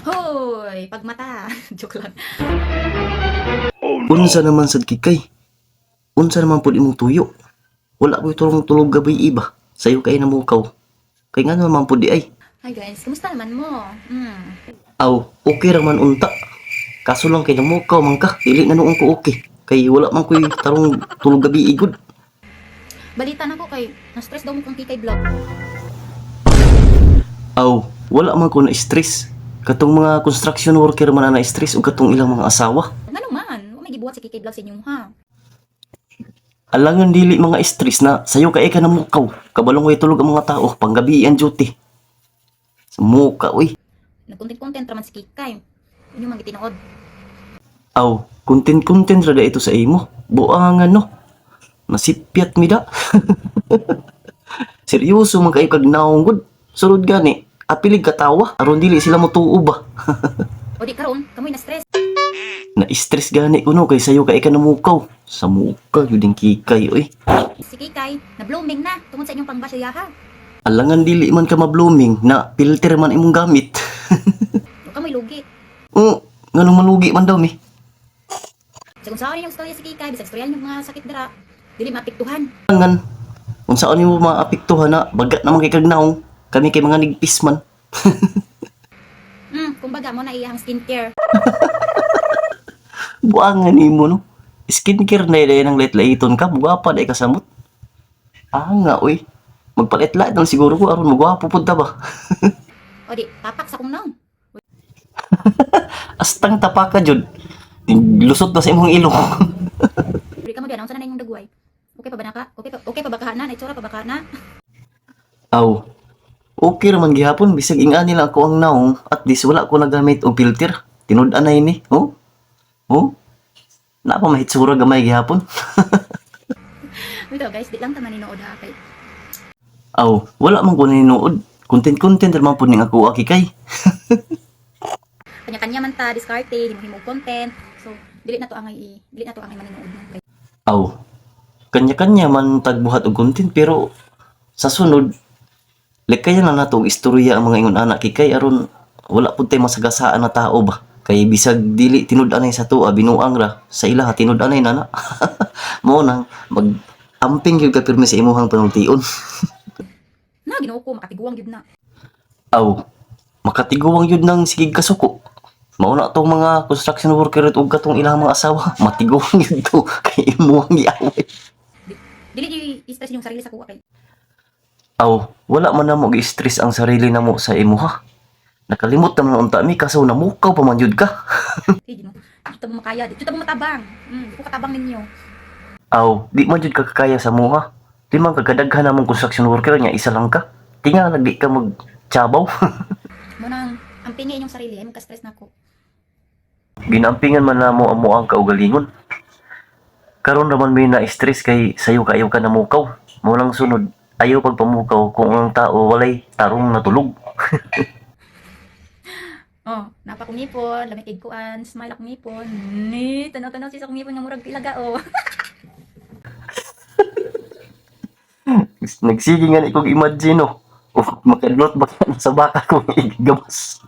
Hoy, pagmata. Joke lang. Unsa naman sad kikay? Unsa naman pud imong tuyo? Wala ko'y turong tulog gabi iba. Sayo kay namukaw. Kay nga naman pud di ay. Hi guys, kumusta naman mo? Aw, okay ra man unta. Kaso lang kay namukaw man ka, dili na noon ko okay. Kay wala man ko'y tarong tulog gabi igod. Balita na ko kay na-stress daw mo kang Kikay Vlog. Aw, wala man ko na stress. Katong mga construction worker man na stress ug katong ilang mga asawa. Ngano man? Wa may gibuhat si Kikay Vlog sa inyo ha. Alangan dili mga stress na sayo kay ka namukaw. Kabalong way tulog ang mga tao panggabi ang duty. Sa muka uy. Nag-content-content ra man si Kikay. Inyo man gitinuod. Aw, content-content ra ito sa imo. Buangan no. Nasipyat mi da. Seryoso man kayo kag naong gud. Surod gani, apilig katawa aron dili sila motuo ba. O di karon, kamoy na-stress. Na-stress gani kuno kay sayo kay ka namukaw. Sa muka yun din kikay oy. Si Kikay, na-blooming na tungod sa inyong pangbash ha. Alangan dili man ka ma-blooming na filter man imong gamit. O kamoy lugi. Oh, nganong malugi man daw mi. Sa kung saan inyong istorya si Kikay, bisag istorya inyong mga sakit dira, dili maapektuhan. Alangan unsaon nimo maapektuhan na baga naman kay kag naong kami kay mga nigpis man. Kumbaga mo na iyang skincare. Buangan nimo no. Skincare na yun ang lait-laiton ka, mugwapa dai ka samot. Ah nga oy. Magpalit-lait lang siguro ko aron mugwapo pud ta ba. O di, tapak sa kong naong. Astang tapaka jud. Lusot na sa imong ilong. Dili ka mo diyan, unsa na inyong dagway? Okay pa ba na ka? Okay pa ba ka na? Naitsura pa ba ka na? Aw. Okay ra man gihapon bisag ingani lang ako ang naong, at least wala ko nagamit og filter. Tinud-an na ini, oh. Oh. Na pa mahitsura gamay gihapon. Bitaw guys, di lang ta maninood ha kay Aw, wala man ko ninood. Content-content ra man pud ning ako aki kay. Kanya-kanya man ta diskarte, himo-himo og content. So, dili na to angay maninood no. Kay Aw. Kanya-kanya man tagbuhat og content pero sa sunod likayan na nato og istorya ang mga ingon anak kay aron wala pud tay masagasaan na tao ba. Kay bisag dili tinud-anay sa tuwa binuang ra sa ilaha tinud-anay na na. Mao nang mag amping gyud ka pirmi sa imuhang panultion. Na Ginoo ko makatiguang gyud na. Aw, makatiguang yun ng sigig kasuko. Mao na tong mga construction worker at ug katong ilang mga asawa, matiguang yun to kay imuhang giaway. Dili gyud i-stress inyong sarili sa kuha kay Aw, wala man namo gi-stress ang sarili namo sa imuha. Nakalimot naman unta mi kaso namukaw pa man jud ka. Hey, Ginoo. Di ta mo makaya, di ta mo matabang. Di ko katabang ninyo. Aw, di man jud ka kakaya sa muha. Di man kagadaghan namong construction worker nya isa lang ka. Tinga di ka magtsabaw. Mo nang ampingi inyong sarili, ay magka-stress na ako. Ginampingan man namo ang muang kaugalingon. Karon raman may na-stress kay sayo kayo ka namukaw. Mo lang sunod, ayaw pagpamukaw kung ang tao walay tarong natulog. Oh, napa kong ngipon, lamig kay kuan, smile akong ngipon. Ni, tanaw-tanaw siya sa akong ngipon nga murag pilaga oh. Nagsige nga ni kog imagine oh. Oh, makadlot ba ka sa baka kung igamas.